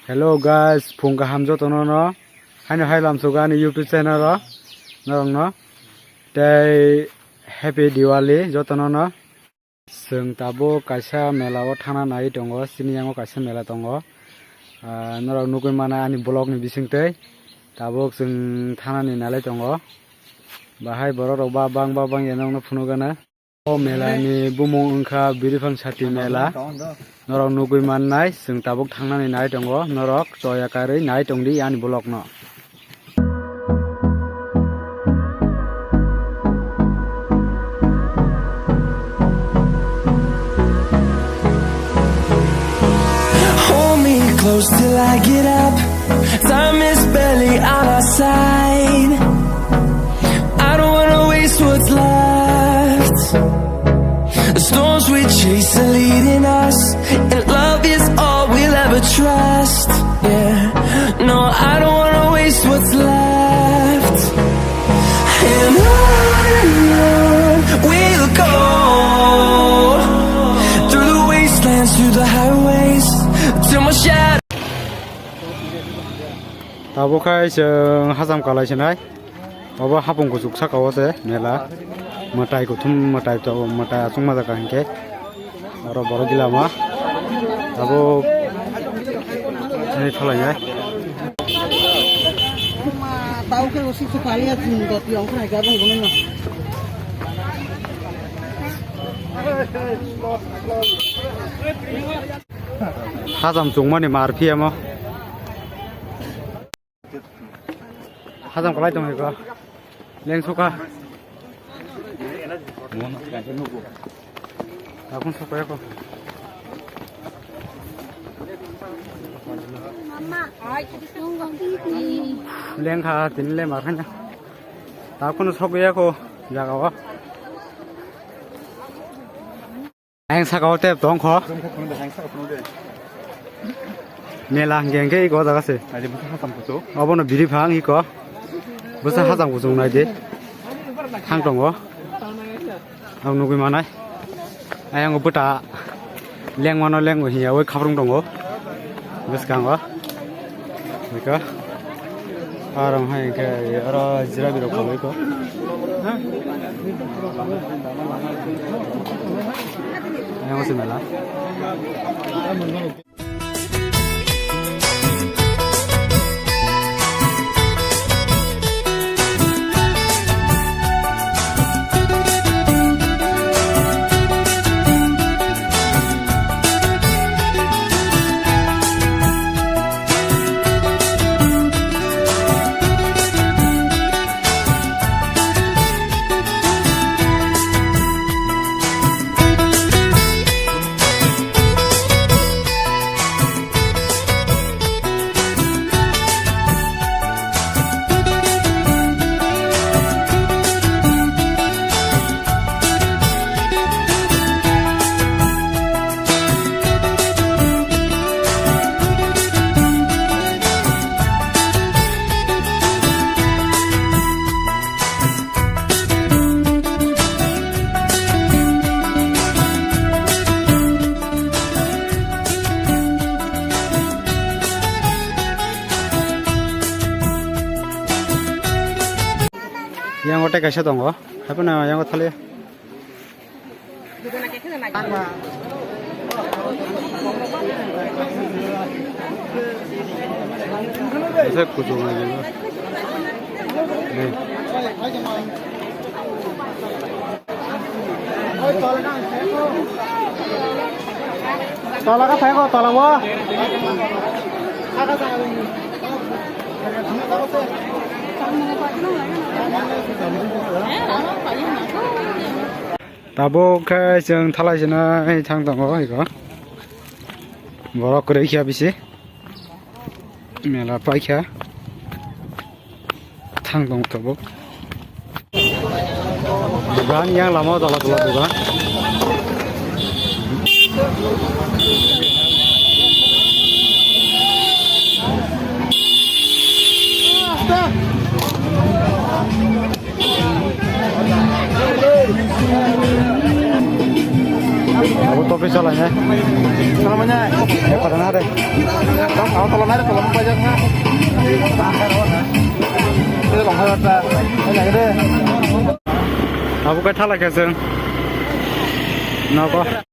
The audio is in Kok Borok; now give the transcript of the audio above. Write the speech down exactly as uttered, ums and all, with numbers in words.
Hello guys, phung kaham jotono no. Haino hai lamsogo ani YouTube channel o norokno. Tei Happy Diwali jotono no. Chwng tabuk kaisa mela o thana nai tongo, chini yango kaisa mela tongo. Ah, norok nugwi mano ani vlog ni bisingtwi. Tabuk chwng thana ni nalai tongo. Bahai borok rok ba bang ba bang ya nokno phunukgana. O mela ni bumung wngkha Biriphang Sati mela. Norok nugwi mannai, chwng tabuk thangnani nai tongo. Norok choya karwi nai tongdi ani vlog no. Hold me close till I get up. Time is barely on our side. I don't wanna waste what's left. The storms we chase are leading us, and love is all we'll ever trust. Yeah, no, I don't wanna waste what's left. And on and on we'll go, through the wastelands, through the highways, till my shadow. Tabuk khai chwng hacham kalai sinai. Obo hapung kuchuk saka o se mela. Mwtai kuthum, mwtai to, mwtai achukma jaga hinkhe. Oro borok gila ma. Tabuk chini phalai nai. Tau khe usik se kali ya chini dot yong khai ga bung bung. Hacham chungmani mar phiyamo. Hacham kalai tong iko. Leng suka. Takun suka iko. Leng kha tini le mar khanya. Takun sok ya ko jaga o. Ayang saka o tep tong kho. Mela hingke hingke iko jaga se. Obono biri phang iko. Bwsa hacham kuchung nai di. Thang tongo. Ang nugui manai. Ayang bwta lengmano lengwi hiya oi khaprung tongo. Bwskango. Iko. Aro hai khe aro jira biro kholoi ko. Ayang se mela. Yang tei kaisa tongo, haphano yang thali. Ese kuchung lagi. Ni. Tola ka thai ko, tola bo. Tabuk khe chwng thalai sinai thang tongo iko. Borok kwrwi khe bisi. Mela paikha. Thang tong tabuk. Dugan yang lama o tola tola dugan. Abo tope Chalai nai. Chalai nai. Eh, pada na re. Tong, tong, tolong nai, tolong bajak na. Ini tolong nai, ta. Ini lagi deh. Abo khe thala khe chwng nogo.